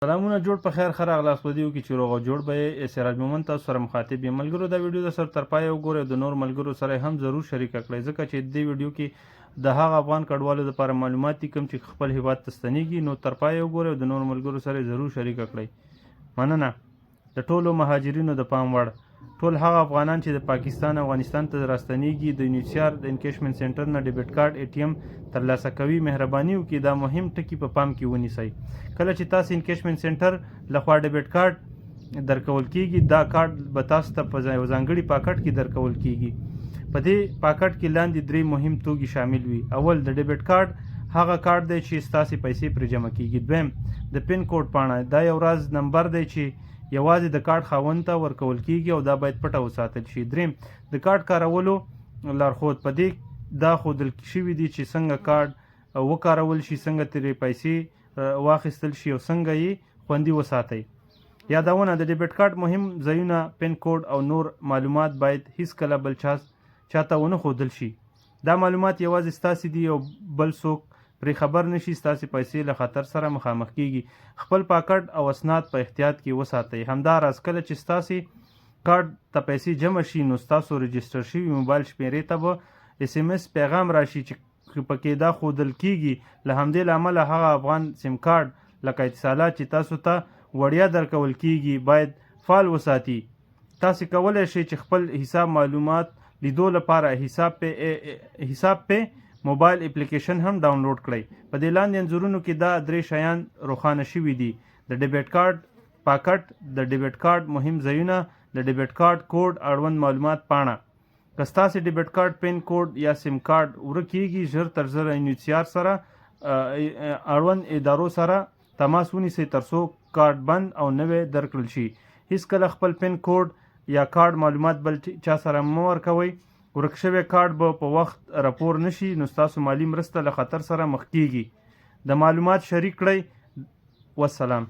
سلامونه، جوړ په خیر، ښه راغلاست. په دې کې چې روغ او جوړ به یې. سراج مومن تاسو سره مخاطب یم. ملګرو، دا ویډیو د سر تر پایه وګورئ او د نور ملګرو سره هم ضرور شریکه کړئ، ځکه چې دې ویډیو کې د هغه افغان کډوالو لپاره معلومات دي کوم چې خپل هیواد ته ستنیږي. نو تر پایه وګورئ او د نور ملګرو سره ضرور شریکه کړئ. مننه. د ټولو مهاجرینو د پام وړ، ټول هغه افغانان چې د پاکستان افغانستان ته راستنیږي، د یونیسیار د انکیشمنت سنټر نه ډیبټ کارت ای ټي ایم ترلاسه کوي، مهرباني وکړئ دا مهم ټکي په پام کې ونیسئ. کله چې تاسو انکیشمنت سنټر لخوا ډیبټ کارت درکول کیږي، دا کارت به تاسو ته په یو ځانګړي پاکټ کې درکول کیږي. په دې پاکټ کې لاندې درې مهم توکي شامل وي. اول، د ډیبټ کارت، هغه کارت دی چې ستاسو پیسې پرې جمع کیږي. دویم، د پین کوډ پاڼه، دا یو راز نمبر دی چې یوازې د کارت خاوند ته ورکول کیږي او دا باید پټه وساتل شي. دریم، د کارت کارولو لارښود، په دې دا ښودل شوي دي چې څنګه کارت وکارول شي، څنګه ترې پیسې واخیستل شي او څنګه یې خوندي وساتئ. یادونه: د ډیبټ کارت مهم ځایونه، پین کوډ او نور معلومات باید هیڅکله بل چا چاته ونه ښودل شي. دا معلومات یوازې ستاسې دي او بل څوک پرې خبر نشي، ستاسې پیسې له خطر سره مخامخ کیږي. خپل پاکټ او اسناد په احتیاط کې وساتئ. همداراز، کله چې ستاسې کارت ته پیسې جمع شي، نو ستاسو رجسټر شوي موبایل شمیرې ته به اس ام اس پیغام راشي چې پکې دا ښودل کیږي. له همدې لامله هغه افغان سیم کارت لکه اتصالات چې تاسو ته وړیا درکول کیږي، باید فعال وساتي. تاسو کولی شئ چې خپل حساب معلومات لیدو لپاره حساب په موبایل اپلیکیشن هم ډاونلوډ کړئ. په دې لاندې انځورونو کې دا درې شیان روښانه شوي دي: د ډیبټ کارت پاکټ، د ډیبټ کارت مهم ځایونه، د ډیبټ کارت کوډ اړوند معلومات پاڼه. که ستاسې ډیبټ کارت پین کوډ یا سیم کارت ورک کیږي، ژر تر ژره یونیسیار سره اړوند ادارو سره تماس ونیسئ ترڅو کارت بند او نوی درکړل شي. هیڅکله خپل پین کوډ یا کارت معلومات بل چا سره مه ورکوئ. ورک شوی کارت به په وخت راپور نشي، نو ستاسو مالي مرسته له خطر سره مخ کیږي. د معلومات شریک کړئ. والسلام.